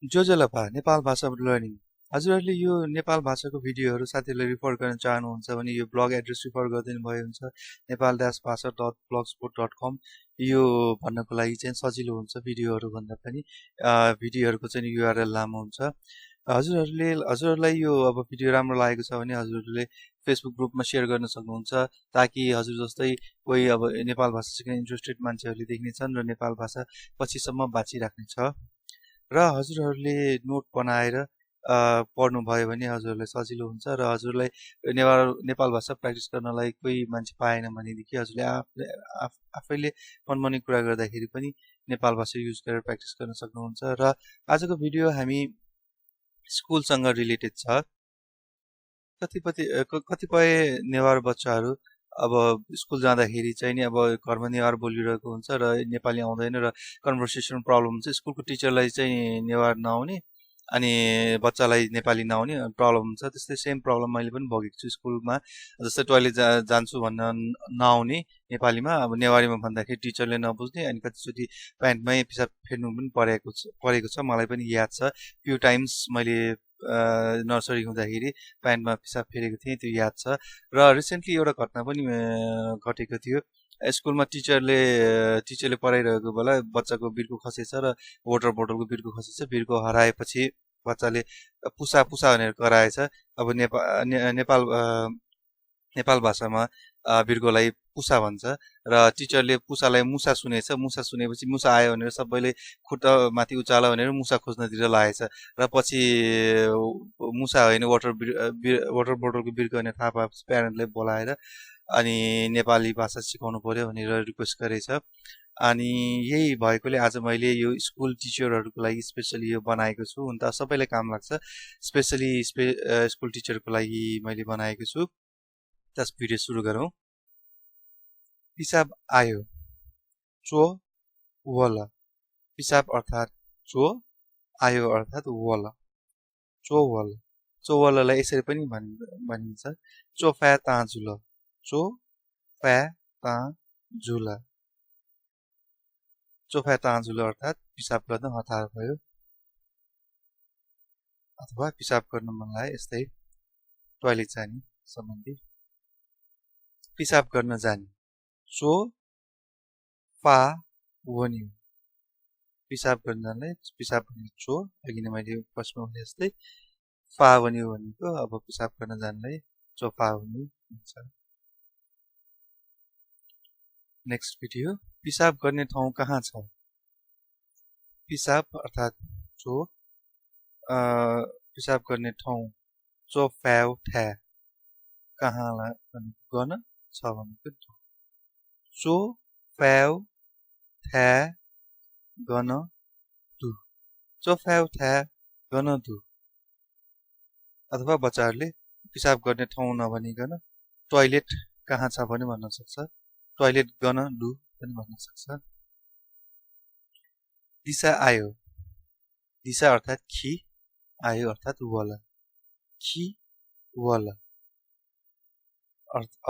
जोजोलपा नेपाल भाषा लर्निङ हजुरहरूले यो नेपाल भाषाको भिडियोहरू साथीहरूले रिफर गर्न चाहनुहुन्छ भने यो ब्लग एड्रेस रिफर गरिदिनु भयो हुन्छ nepal-bhasha.blogspot.com यो भन्नको लागि चाहिँ सजिलो हुन्छ भिडियोहरू भन्दा पनि भिडियोहरूको चाहिँ युआरएल लामो हुन्छ हजुरहरूलाई यो अब भिडियो राम्रो लागेको छ भने हजुरहरूले फेसबुक ग्रुपमा सेयर गर्न सक्नुहुन्छ ताकि हजुर जस्तै कोही अब नेपाल भाषा सिक्न इन्ट्रेस्टेड मान्छेहरूले देख्नेछन् र नेपाल भाषा पछिसम्म बाँचिराख्ने छ र हजुरहरूले नोट बनाएर पढ्नु भयो भने हजुरलाई सजिलो हुन्छ र हजुरलाई नेपाल भाषा प्र्याक्टिस गर्नलाई कोही मान्छे पाएन भनेदेखि हजुरले आफैले मनमनी कुरा गर्दाखेरि पनि नेपाल भाषा युज गरेर प्र्याक्टिस गर्न सक्नुहुन्छ र आजको भिडियो हामी स्कुलसँग रिलेटेड छ कतिपय नेवार बच्चाहरू अब स्कुल जाँदाखेरि चाहिँ नि अब घरमा नेवार बोलिरहेको हुन्छ र नेपाली आउँदैन र कन्भर्सेसन प्रब्लम हुन्छ स्कुलको टिचरलाई चाहिँ नेवार नआउने अनि बच्चालाई नेपाली नआउने प्रब्लम हुन्छ त्यस्तै सेम प्रब्लम मैले पनि भोगेको छु स्कुलमा जस्तै टोइलेट जान्छु भन्न नआउने नेपालीमा अब नेवारीमा भन्दाखेरि टिचरले नबुझ्ने अनि कतिचोटि प्यान्टमै पिसाब फेर्नु पनि परेको छ मलाई पनि याद छ फ्यु टाइम्स मैले नर्सरी हुँदाखेरि प्यान्टमा पिसाब फेरेको थिएँ त्यो याद छ र रिसेन्टली एउटा घटना पनि घटेको थियो स्कुलमा टिचरले पढाइरहेको बेला बच्चाको बिर्को खसेछ र वाटर बोटलको बिर्को खसेछ बिर्को हराएपछि बच्चाले पुसा भनेर कराएछ अब नेपाल भाषामा बिर्कोलाई पुसा भन्छ र टिचरले पुसालाई मुसा सुनेपछि मुसा आयो भनेर सबैले खुट्टा माथि उचाला भनेर मुसा खोज्नतिर लागेछ र पछि मुसा होइन वाटर बोटलको बिर्को भनेर थाहा पाएपछि प्यारेन्टलाई बोलाएर अनि नेपाली भाषा सिकाउनु पर्यो भनेर रिक्वेस्ट गरेछ अनि यही भएकोले आज मैले यो स्कुल टिचरहरूको लागि स्पेसली यो बनाएको छु हुन त सबैलाई काम लाग्छ स्पेसली स्कुल टिचरको लागि मैले बनाएको छु त्यस भिडियो सुरु गरौँ पिसाब आयो चो वला पिसाब अर्थात् चो आयो अर्थात् वला चोवलालाई यसरी पनि भनिन्छ चोफा ताजुल चोफा ताजुल अर्थात् पिसाब गर्न हतार भयो अथवा पिसाब गर्न मन लाग्यो यस्तै टोयलेट जाने सम्बन्धी पिसाब गर्न जाने चो फा वन्यु पिसाब गर्न जाने पिसाब भन्ने चो अघि नै मैले प्रश्न भने जस्तै फा वन्यु भनेको अब पिसाब गर्न जान्नलाई चो फा वन्यु हुन्छ नेक्स्ट भिडियो पिसाब गर्ने ठाउँ कहाँ छ पिसाब अर्थात् चो पिसाब गर्ने ठाउँ चो फ्याउ ठ्या कहाँलाई गर्न छ भनेको चो फ्याउ ठ्या गन दु चो फ्याउ ठ्या गन दु अथवा बच्चाहरूले पिसाब गर्ने ठाउँ नभनिकन टोयलेट कहाँ छ भने भन्न सक्छ टोयलेट गन दु पनि भन्न सक्छ दिसा आयो दिसा अर्थात् खी आयो अर्थात् वला खी वला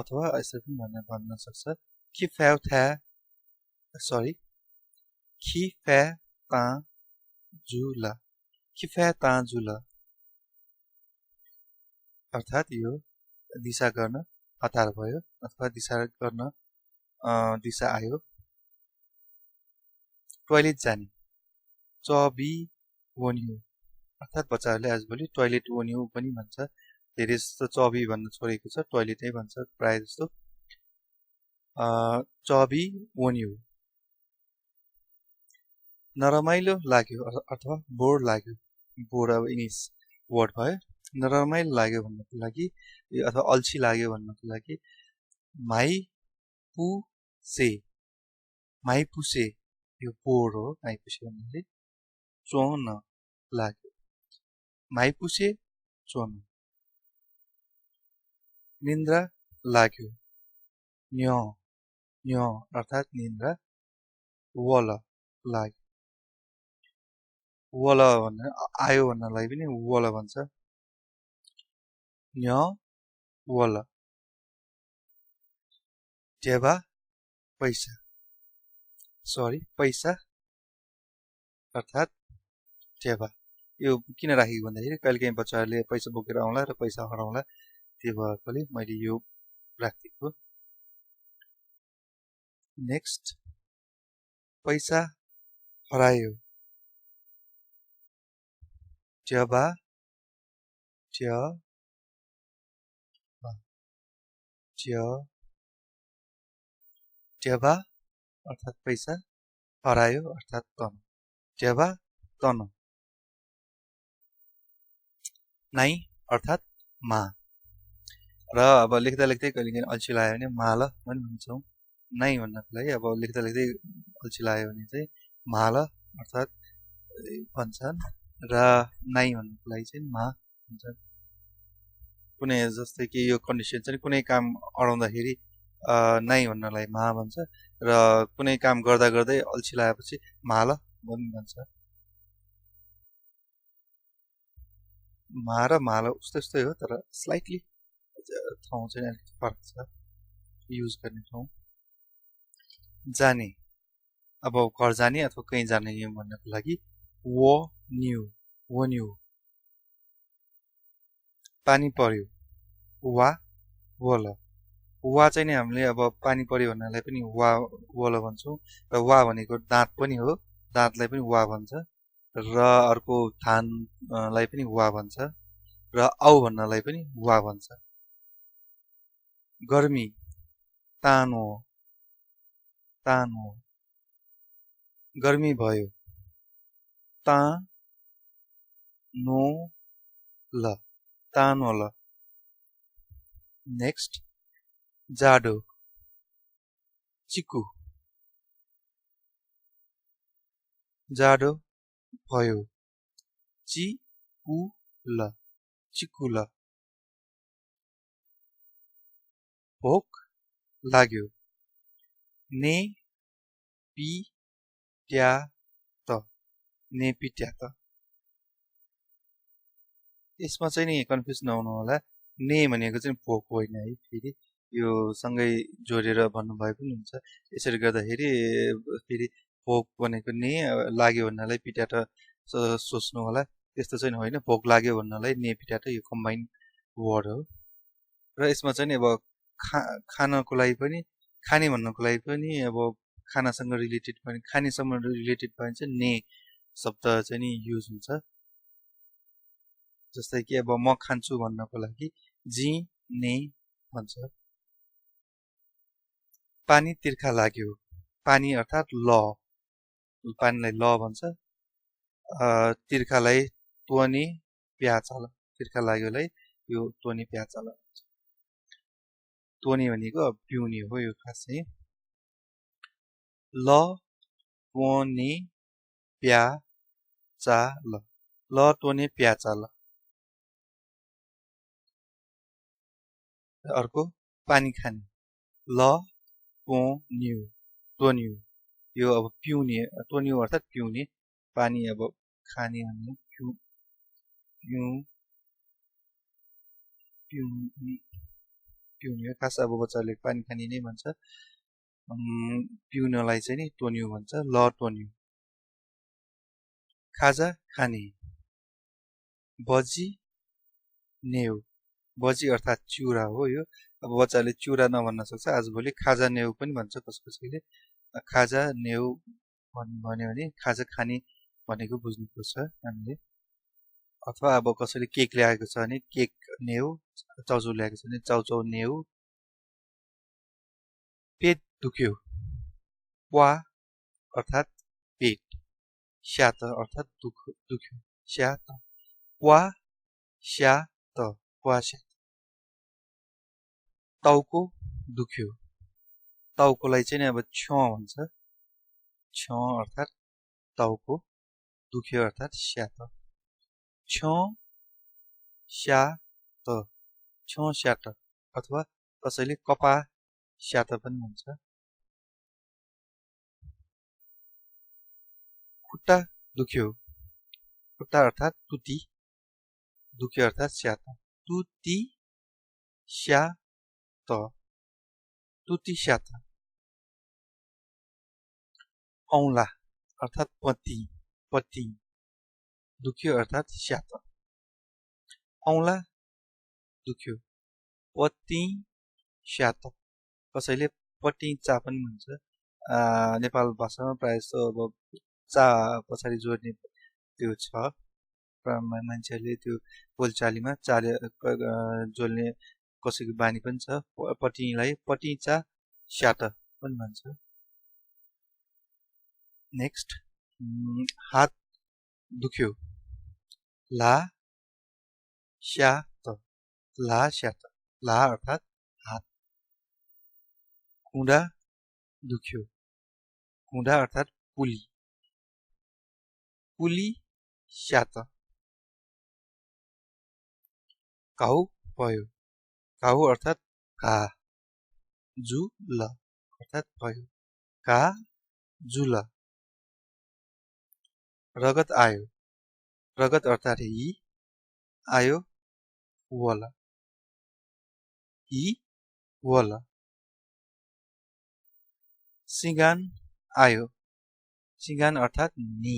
अथवा यसरी पनि भन्न सक्छ खी फ्याउ ठ्या सरी खी फ्या ता जुला खी फ्या ता जुला अर्थात् यो दिशा गर्न हतार भयो अथवा दिशा गर्न दिशा आयो टोयलेट जाने चबी वन्यु अर्थात् बच्चाहरूले आजभोलि टोयलेट वन्यु पनि भन्छ धेरै जस्तो चबी भन्न छोडेको छ टोयलेटै भन्छ प्राय जस्तो चबी वन्यु नरमाइलो लाग्यो अथवा बोर लाग्यो बोर अब इङ्ग्लिस वर्ड भयो नरमाइलो लाग्यो भन्नको लागि अथवा अल्छी लाग्यो भन्नको लागि माइपुसे यो बोर हो माइपुसे भन्नाले चोन लाग्यो माइपुसे चोन निन्द्रा लाग्यो न्यो अर्थात् निन्द्रा वला लाग्यो वला भन्ने आयो भन्नलाई पनि वला भन्छ न्यो वला जेबा पैसा अर्थात् जेबा यो किन राखेको भन्दाखेरि कहिलेकाहीँ बच्चाहरूले पैसा बोकेर आउला र पैसा हराउला, त्यो भएकोले मैले यो राखेको। नेक्स्ट पैसा हरायो, ट्यबा ट्यबा अर्थात् पैसा, हरायो अर्थात् तन, ट्यबा तन, नाइ अर्थात् मा। र अब लेख्दा लेख्दै कहिलेकाहीँ अल्छी लाग्यो भने माल पनि भन्छौँ। नाइ भन्नको लागि अब लेख्दा लेख्दै अल्छी लाग्यो भने चाहिँ माल अर्थात् भन्छन्, र नाइ भन्नको लागि चाहिँ मा भन्छन्। कुनै जस्तै कि यो कन्डिसन चाहिँ कुनै काम अडाउँदाखेरि नाइ भन्नलाई मा भन्छ, र कुनै काम गर्दा गर्दै अल्छी लागेपछि माल पनि भन्छ। मा र माल उस्तै उस्तै हो, तर स्लाइटली ठाउँ चाहिँ अलिकति फरक छ युज गर्ने ठाउँ। जाने, अब घर जाने अथवा कहीँ जाने भन्नको लागि वो न्यू। पानी पर्यो, वा वल। वा चाहिँ नि हामीले अब पानी पर्यो भन्नालाई पनि वा वल भन्छौँ, र वा भनेको दाँत पनि हो, दाँतलाई पनि वा भन्छ, र अर्को थानलाई पनि वा भन्छ, र आउ भन्नलाई पनि वा भन्छ। गर्मी, तानो, गर्मी भयो, तानोल। नेक्स्ट जाडो, चिकु, जाडो भयो, चिकुल। भोक लाग्यो, पिट्यात। यसमा चाहिँ नि कन्फ्युज नहुनु होला, ने भनेको चाहिँ भोक होइन है, फेरि यो सँगै जोडेर भन्नुभयो पनि हुन्छ। यसरी गर्दाखेरि फेरि भोक भनेको ने, लाग्यो भन्नलाई पिट्याट सोच्नु होला, त्यस्तो चाहिँ होइन। भोक लाग्यो भन्नलाई ने पिट्याट यो कम्बाइन वर्ड हो। र यसमा चाहिँ नि अब खानको लागि पनि, खाने भन्नको लागि पनि, अब खानासँग रिलेटेड पनि, खानेसँग रिलेटेड भयो भने चाहिँ ने शब्द चाहिँ नि युज हुन्छ। जस्तै कि अब म खान्छु भन्नको लागि ने भन्छ। पानी तिर्खा लाग्यो, पानी अर्थात् ल, पानीलाई ल भन्छ, तिर्खालाई त्वने प्याचाल, तिर्खा लाग्योलाई यो त्वने प्याचाल भन्छ। त्वने भनेको पिउने हो यो खास चाहिँ। ल त्वने प्याचाल, ल त्वने प्याचाल। अर्को पानी खाने, ल त्वन्यु, यो अब पिउने, त्वन्यु अर्थात् पिउने, पानी अब खाने भन्ने पिउने हो। खास अब बच्चाहरूले पानी खाने नै भन्छ, पिउनलाई चाहिँ नि त्वन्यु भन्छ, ल त्वन्यु। खाजा खाने, बजी नेउ, बजी अर्थात् चिउरा हो यो। अब बच्चाले चिउरा नभन्न सक्छ, आजभोलि खाजा नेउ पनि भन्छ कसैले। खाजा नेउ भन्यो भने खाजा खाने भनेको बुझ्नुपर्छ हामीले। अथवा अब कसैले केक ल्याएको छ भने केक नेउ, चाउचाउ ल्याएको छ भने चाउचाउ नेउ। पेट दुख्यो, वा अर्थात् पेट, स्यात अर्थात् दुख्यो, स्यात, वा स्यात, वा स्यात। तौको दुख्यो, तौकोलाई चाहिँ अब छ भन्छ, छ अर्थात् तौको, दुख्यो अर्थात् स्यात, छ स्यात, अथवा कसैले कपा स्यात पनि भन्छ। खुट्टा दुख्यो, खुट्टा अर्थात् तुती, दुख्यो अर्थात् स्यात, तुती स्यात, तुती स्यात। औला अर्थात् पति, दुख्यो अर्थात स्यात औला दुख्यो पति स्यात कसैले पटिचा पनि भन्छ नेपाल भाषामा प्रायः जस्तो अब चा पछाडि जोड्ने त्यो छ मान्छेहरूले त्यो बोलचालीमा चाले जोड्ने कसैको बानी पनि छ पटिलाई पटिचा स्यात पनि भन्छ नेक्स्ट हात दुख्यो ला स्यात ला स्यात ला अर्थात हात खुँडा दुख्यो खुँडा अर्थात पुली पुली स्यात घाउ भयो घाउ अर्थात घा जुल अर्थात भयो घा जुल रगत आयो रगत अर्थात ही आयो वला ही वला सिगान आयो सिगान अर्थात नी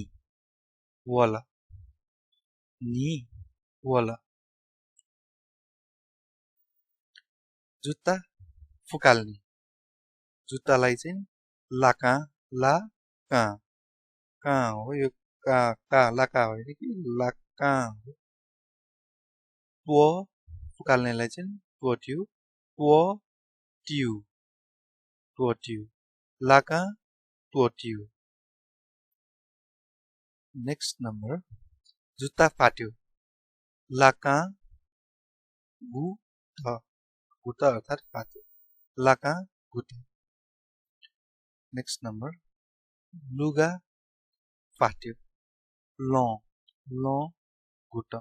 वला नी वला जुत्ता फुकाल्ने जुत्तालाई चाहिँ लाका ला का कहाँ हो यो का लाका होइन कि लाका हो फुकाल्नेलाई चाहिँ टोट्यु टोट्यु लाका टोट्यु नेक्स्ट नम्बर जुत्ता फाट्यो लाका गुटा अर्थात फाट्यो लाका गुटा नेक्स्ट नम्बर लुगा फाट्यो ल गुटा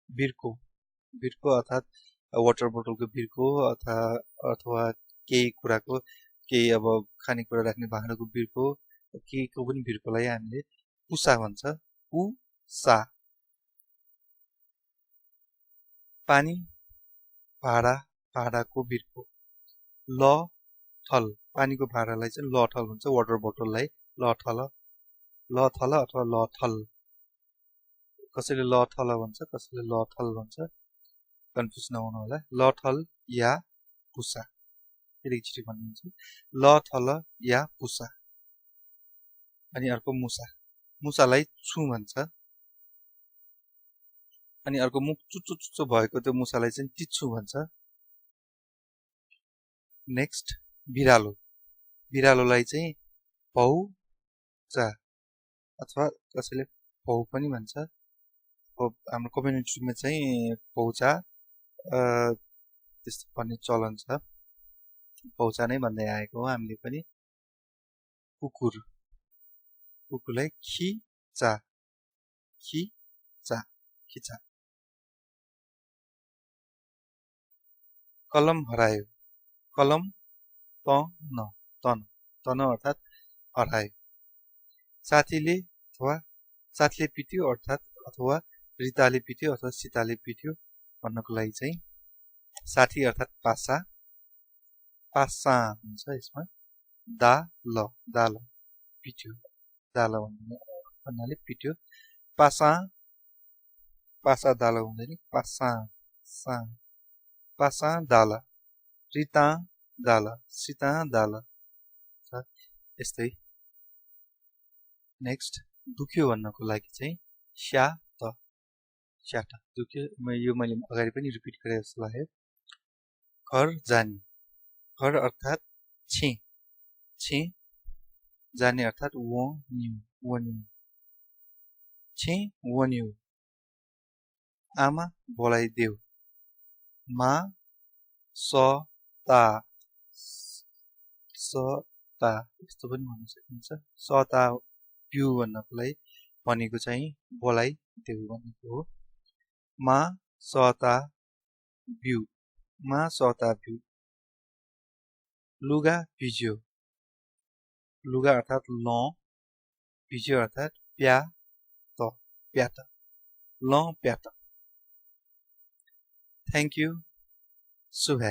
birko birko अर्थात वाटर बोतलको बिर्को अथवा केही कुराको केही अब खानेकुरा राख्ने भाँडाको बिर्को केहीको पनि बिर्कोलाई हामीले पुसा भन्छ पुसा पानी भाँडाको बिर्को लथल पानीको भाँडालाई चाहिँ लथल भन्छ वाटर बोतललाई लथल अथवा लथल कसैले लथल भन्छ कसैले लथल भन्छ कन्फ्युज नहुनु होला लथल या पुसा फेरि एकचोटि भनिदिन्छु लथल या पुसा अनि अर्को मुसा मुसालाई छु भन्छ अनि अर्को मुख चुच्चो भएको त्यो मुसालाई चाहिँ टिच्छु भन्छ नेक्स्ट बिरालोलाई चाहिँ भौचा अथवा कसैले भौ पनि भन्छ हाम्रो कम्युनिटीमा चाहिँ पौचा त्यस्तो भन्ने चलन छ पौचा नै भन्दै आएको हो हामीले पनि कुकुरलाई खिचा कलम हरायो कलम तन अर्थात हरायो साथीले पिट्यो अथवा रिताले पिट्यो अथवा सीताले पिट्यो भन्नको लागि चाहिँ साथी अर्थात पासा हुन्छ यसमा दाल पिट्यो दाल भन्नाले पिट्यो पासा दाल हुँदैन पासा दाल रिता दाल सीता दाल यस्तै नेक्स्ट दुख्यो भन्नको लागि चाहिँ स्याट दुख्यो यो मैले अगाडि पनि रिपिट गरे जस्तो लाग्यो घर जाने घर अर्थात छे जाने अर्थात वन्यु आमा बोलाइ देऊ मा सता यस्तो पनि भन्न सकिन्छ सता प्यु भन्नको लागि भनेको चाहिँ बोलाइ देऊ भनेको हो मा सता बिउ लुगा भिज्यो लुगा अर्थात भिज्यो अर्थात प्यात थ्याङ्क यू शुभ